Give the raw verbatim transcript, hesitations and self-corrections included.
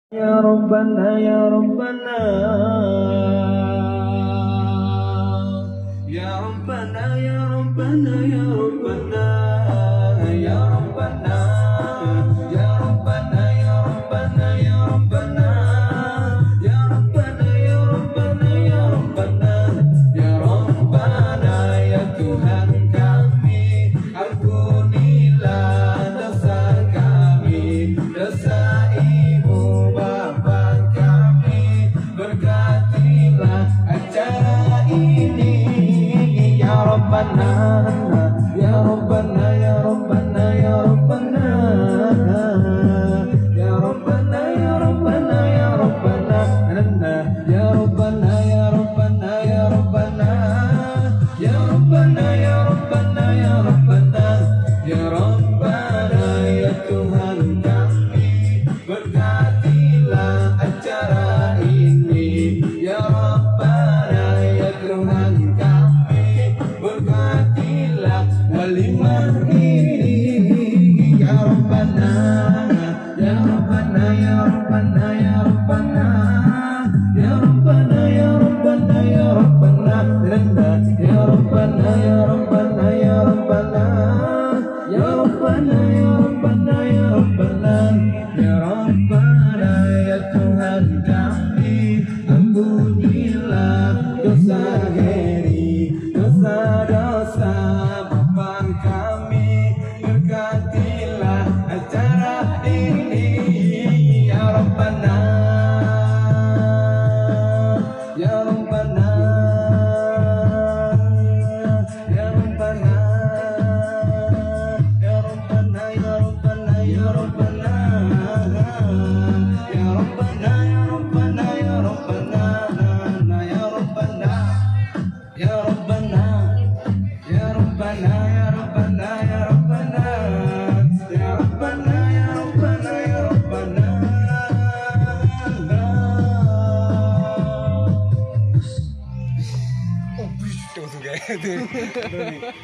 Ya Rabbana, ya Rabbana. Ya Rabbana, ya Rabbana, ya Rabbana. Ya Rabbana, ya Rabbana, ya Rabbana, ya Rabbana. Ya Rabbana, ya Rabbana, ya Rabbana. Ya Rabbana, ya Tuhan kami, ampunilah dosa kami, dosa ibu bapa kami. Berkatilah acara ini, ya Rabbana, ya Rabbana, ya Rabbana, ya Rabbana. Ya Rabbana, ya Rabbana, ya Rabbana. Ya Rabbana, ya Rabbana, ya Rabbana. Ya Rabbana, ya Rabbana, ya Rabbana. Ya Rabbana, ya Tuhan kami, berkatilah acara ini. Ya Rabbana, ya Tuhan kami, berkatilah walimah ini. Ya Rabbana, ya Rabbana, ya Rabbana, ya Rabbana. Ya Rabbana, ya Rabbana, ya Rabbana. Ya Rabbana, ya Rabbana, ya Rabbana. Ya Rabbana, ya Rabbana, ya Rabbana. Ya Rabbana, ya Tuhan kami, ampunilah dosa Heri, dosa-dosa bapa kami. Berkatilah acara ini, ya Rabbana, ya Rabbana, ya Rabbana, ya Rabbana, ya Rabbana, ya Rabbana. Ya Rabbana, ya Rabbana, ya Rabbana, ya Rabbana. Ya Rabbana, ya Rabbana, ya Rabbana, ya Rabbana. Ya Rabbana, ya Rabbana, ya Rabbana. Oh, putain, ce gars.